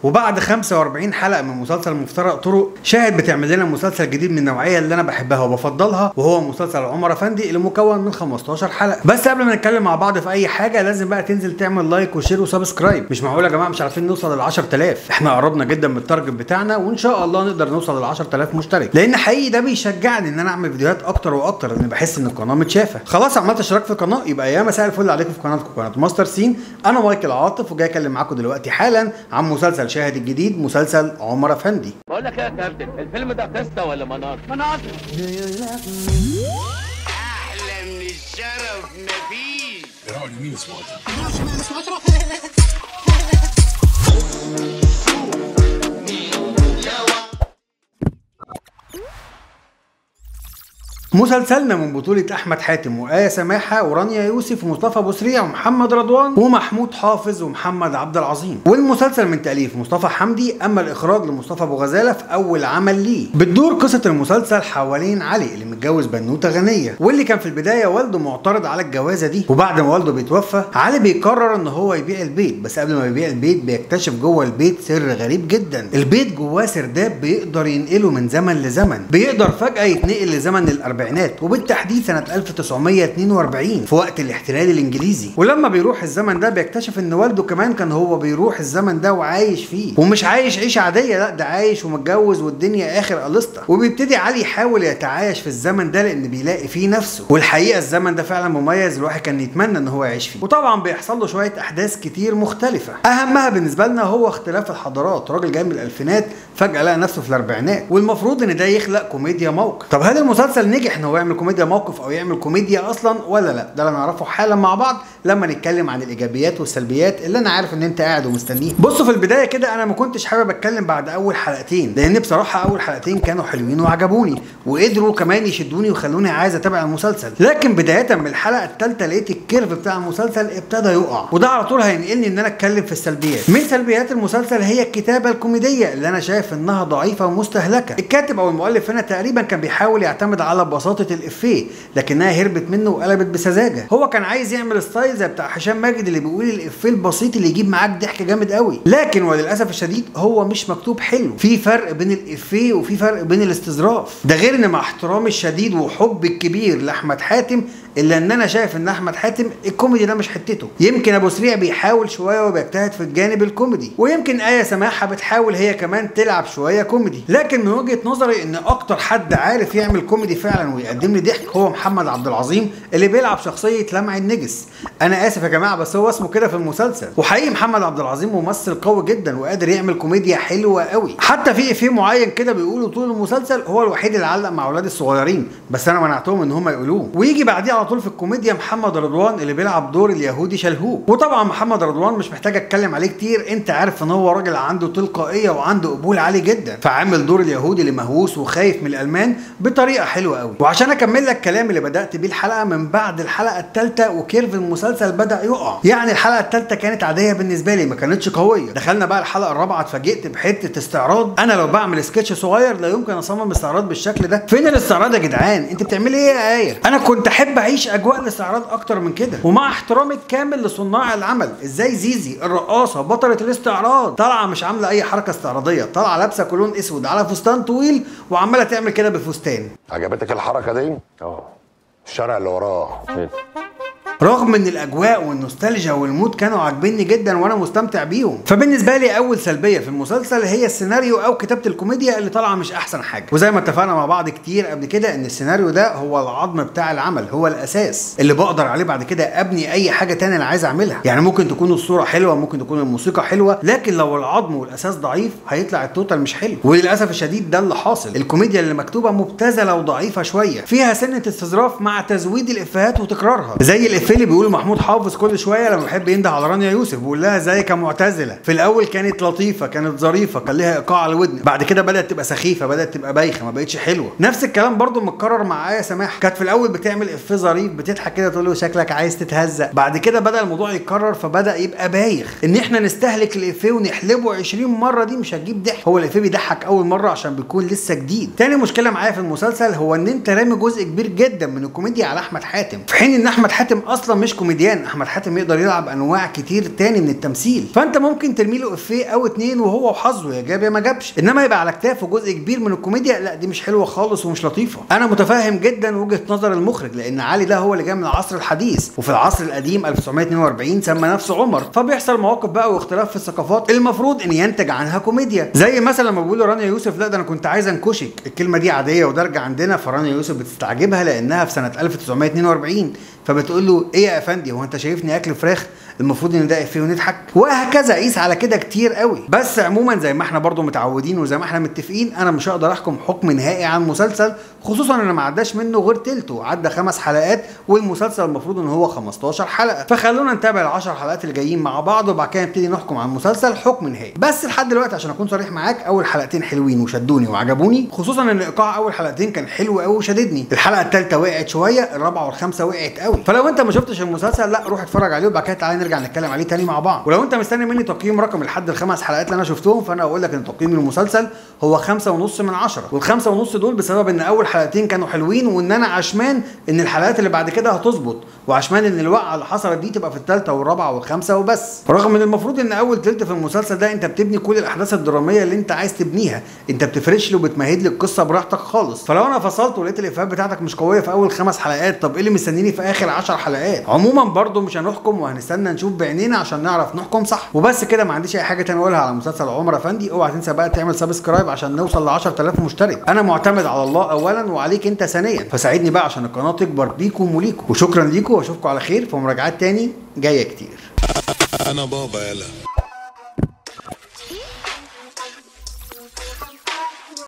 وبعد 45 حلقة من مسلسل مفترق طرق، شاهد بتعمل لنا مسلسل جديد من النوعية اللي انا بحبها وبفضلها، وهو مسلسل عمر افندي اللي مكون من 15 حلقة. بس قبل ما نتكلم مع بعض في اي حاجة لازم بقى تنزل تعمل like و share و subscribe. مش معقول يا جماعة مش عارفين نوصل لل 10000، احنا قربنا جدا من ال target بتاعنا وان شاء الله نقدر نوصل لل 10000 مشترك، لان حقيقي ده بيشجعني ان انا اعمل فيديوهات اكتر واكتر، لان بحس ان القناة متشافه. خلاص عملت اشتراك في القناة، يبقى يا مساء الفل عليكم في قناتكم قناة ماستر سين. انا مايكل عاطف وجاي اكلم معاكم دلوقتي حالا عن مسلسل شاهد الجديد، مسلسل عمر افندي. بقول لك ايه يا كابتن، الفيلم ده قصة ولا مناظر؟ مناظر. احلى من الشرف مفيش. مسلسلنا من بطولة أحمد حاتم وآية سماحة ورانيا يوسف ومصطفى بوسريع ومحمد رضوان ومحمود حافظ ومحمد عبد العظيم، والمسلسل من تأليف مصطفى حمدي، أما الإخراج لمصطفى أبو غزالة في أول عمل ليه. بتدور قصة المسلسل حوالين علي اللي متجوز بنوتة غنية، واللي كان في البداية والده معترض على الجوازة دي، وبعد ما والده بيتوفى علي بيقرر إن هو يبيع البيت. بس قبل ما يبيع البيت بيكتشف جوه البيت سر غريب جدا. البيت جواه سرداب بيقدر ينقله من زمن لزمن، بيقدر فجأة يتنقل لزمن الأربعينات وبالتحديد سنة 1942 في وقت الاحتلال الانجليزي. ولما بيروح الزمن ده بيكتشف ان والده كمان كان هو بيروح الزمن ده وعايش فيه، ومش عايش عيشة عادية، لا ده عايش ومتجوز والدنيا اخر قلصته. وبيبتدي علي يحاول يتعايش في الزمن ده لان بيلاقي فيه نفسه، والحقيقة الزمن ده فعلا مميز، الواحد كان يتمنى ان هو يعيش فيه. وطبعا بيحصل له شوية احداث كتير مختلفة، اهمها بالنسبة لنا هو اختلاف الحضارات. راجل جاي من الالفينات فجأة لقى نفسه في الاربعينات، والمفروض ان ده يخلق كوميديا موقف. طب هل المسلسل نجح ان هو يعمل كوميديا موقف او يعمل كوميديا اصلا ولا لا؟ ده اللي نعرفه حالا مع بعض لما نتكلم عن الايجابيات والسلبيات اللي انا عارف ان انت قاعد ومستنيه. بصوا في البداية كده انا ما كنتش حابب اتكلم بعد اول حلقتين، لان بصراحة اول حلقتين كانوا حلوين وعجبوني وقدروا كمان يشدوني وخلوني عايز اتابع المسلسل. لكن بداية من الحلقة الثالثة لقيت ال curve بتاع المسلسل ابتدى يقع، وده على طول هينقلني ان انا اتكلم في السلبيات. من سلبيات المسلسل هي الكتابة الكوميدية اللي انا شايف انها ضعيفة ومستهلكه. الكاتب او المؤلف هنا تقريبا كان بيحاول يعتمد على بساطة الإفيه، لكنها هربت منه وقلبت بسذاجة. هو كان عايز يعمل style زي بتاع هشام ماجد اللي بيقول الإفيه البسيط اللي يجيب معاك ضحك جامد قوي، لكن وللأسف الشديد هو مش مكتوب حلو. في فرق بين الإفيه وفي فرق بين الاستظراف. ده غير ان مع احترامي الشديد وحبي الكبير لأحمد حاتم، الا ان انا شايف ان احمد حاتم الكوميدي ده مش حتته. يمكن ابو سريع بيحاول شوية وبيجتهد في الجانب الكوميدي، ويمكن آية سماحة بتحاول هي كمان تلعب شوية كوميدي، لكن من وجهة نظري ان اكتر حد عارف يعمل كوميدي فعلا ويقدم لي ضحك هو محمد عبد العظيم اللي بيلعب شخصية لمع النجس. انا اسف يا جماعة بس هو اسمه كده في المسلسل. وحقيقي محمد عبد العظيم ممثل قوي جدا وقادر يعمل كوميديا حلوة قوي، حتى في افيه معين كده بيقوله طول المسلسل هو الوحيد اللي علق مع اولاد الصغيرين، بس انا منعتهم ان هم يقولوه. ويجي بعديه على طول في الكوميديا محمد رضوان اللي بيلعب دور اليهودي شلهوب. وطبعا محمد رضوان مش محتاج اتكلم عليه كتير، انت عارف ان هو راجل عنده تلقائية وعنده قبول عالي جدا، فعامل دور اليهودي اللي مهووس وخايف من الالمان بطريقة حلوة قوي. وعشان اكمل لك كلام اللي بدات بيه الحلقة، من بعد الحلقة الثالثة و curve المسلسل بدا يقع. يعني الحلقة الثالثة كانت عادية بالنسبة لي، ما كانتش قوية. دخلنا بقى الحلقة الرابعة اتفاجئت بحته استعراض. انا لو بعمل سكتش صغير لا يمكن اصمم استعراض بالشكل ده. فين الاستعراض يا جدعان؟ انت بتعملي ايه يا آية؟ انا كنت احب اعيش اجواء الاستعراض اكتر من كده. ومع احترامي الكامل لصناع العمل، ازاي زيزي الرقاصه بطلة الاستعراض طالعه مش عامله اي حركة استعراضيه، طالعه لابسه كولون اسود على فستان طويل وعماله تعمل كده بالفستان. عجبتك الحركة دي؟ اه، الشارع اللي وراه. رغم ان الاجواء والنوستالجيا وال mood كانوا عاجبيني جدا وانا مستمتع بيهم. فبالنسبه لي اول سلبية في المسلسل هي السيناريو او كتابه الكوميديا اللي طالعه مش احسن حاجة. وزي ما اتفقنا مع بعض كتير قبل كده ان السيناريو ده هو العظم بتاع العمل، هو الاساس اللي بقدر عليه بعد كده ابني اي حاجة تانية انا عايز اعملها. يعني ممكن تكون الصورة حلوة، ممكن تكون الموسيقى حلوة، لكن لو العظم والاساس ضعيف هيطلع ال total مش حلو. وللاسف الشديد ده اللي حاصل. الكوميديا اللي مكتوبة مبتذله وضعيفه شوية، فيها سنة استظراف مع تزويد الافيهات وتكرارها، زي الافيه اللي بيقوله محمود حافظ كل شوية لما بيحب ينده على رانيا يوسف بيقول لها ازيك يا معتزلة. في الاول كانت لطيفة، كانت ظريفة، كان لها ايقاع على الودن، بعد كده بدات تبقى سخيفة، بدات تبقى بايخة، ما بقتش حلوة. نفس الكلام برده متكرر مع آية سماحة، كانت في الاول بتعمل افيه ظريف، بتضحك كده تقول له شكلك عايز تتهزق، بعد كده بدا الموضوع يتكرر فبدا يبقى بايخ. ان احنا نستهلك الافيه ونحلبه 20 مرة دي مش هتجيب ضحك، هو الافيه بيضحك اول مرة عشان بيكون لسه جديد. تاني مشكلة معايا في المسلسل هو ان انت رامي جزء كبير جدا من الكوميديا على احمد حاتم، في حين ان احمد حاتم اصلا اصلا مش كوميديان، احمد حاتم يقدر يلعب انواع كتير تاني من التمثيل، فانت ممكن ترمي له افيه او اتنين وهو وحظه، يا جاب يا ما جابش، انما يبقى على كتافه جزء كبير من الكوميديا لا، دي مش حلوة خالص ومش لطيفة. انا متفهم جدا وجهه نظر المخرج، لان علي ده هو اللي جاي من العصر الحديث، وفي العصر القديم 1942 سمى نفسه عمر، فبيحصل مواقف بقى واختلاف في الثقافات المفروض ان ينتج عنها كوميديا، زي مثلا لما بيقولوا رانيا يوسف لا ده انا كنت عايز انكشك، الكلمة دي عادية ودارجه عندنا، فرانيا يوسف بتستعجبها لانها في سنة 1942، فبتقول له ايه يا افندي هو انت شايفني اكل فراخ؟ المفروض ان ده افيه ونضحك، وهكذا. قيس على كده كتير قوي. بس عموما زي ما احنا برضو متعودين وزي ما احنا متفقين، انا مش هقدر احكم حكم نهائي عن مسلسل، خصوصا ان ما عداش منه غير تلته، عدى 5 حلقات والمسلسل المفروض ان هو 15 حلقة، فخلونا نتابع ال10 حلقات اللي جايين مع بعض وبعد كده نبتدي نحكم عن المسلسل حكم نهائي. بس لحد دلوقتي عشان اكون صريح معاك، اول حلقتين حلوين وشدوني وعجبوني، خصوصا ان ايقاع اول حلقتين كان حلو قوي وشددني. الحلقة الثالثة وقعت شوية، الرابعة والخامسة وقعت قوي. فلو انت ما شفتش المسلسل لا روح اتفرج عليه وبعد كده تعالى نرجع نتكلم عليه تاني مع بعض. ولو انت مستني مني تقييم رقم لحد ال5 حلقات اللي انا شفتهم، فانا اقول لك ان تقييم المسلسل هو 5.5 من 10، وال5.5 دول بسبب ان اول حلقتين كانوا حلوين، وان انا عشمان ان الحلقات اللي بعد كده هتظبط، وعشمان ان الوقعة اللي حصلت دي تبقى في الثالثة والرابعة والخامسة وبس. رغم ان المفروض ان اول تلت في المسلسل ده انت بتبني كل الاحداث الدرامية اللي انت عايز تبنيها، انت بتفرش له وبتمهد لي القصة براحتك خالص. فلو انا فصلت ولقيت الافيهات بتاعتك مش قوية في اول 5 حلقات، طب ايه اللي مستنيني في اخر 10 حلقات؟ عموما برضو مش هنحكم وهنستنى نشوف بعينينا عشان نعرف نحكم صح. وبس كده، ما عنديش اي حاجة تانية اقولها على مسلسل عمر افندي. اوعى تنسى بقى تعمل subscribe عشان نوصل ل 10000 مشترك. انا معتمد على الله اولا وعليك انت ثانيا، فساعدني بقى عشان القناة تكبر بيكم وليكم. وشكرا ليكم واشوفكم على خير في مراجعات تاني جاية كتير. انا بابا يلا.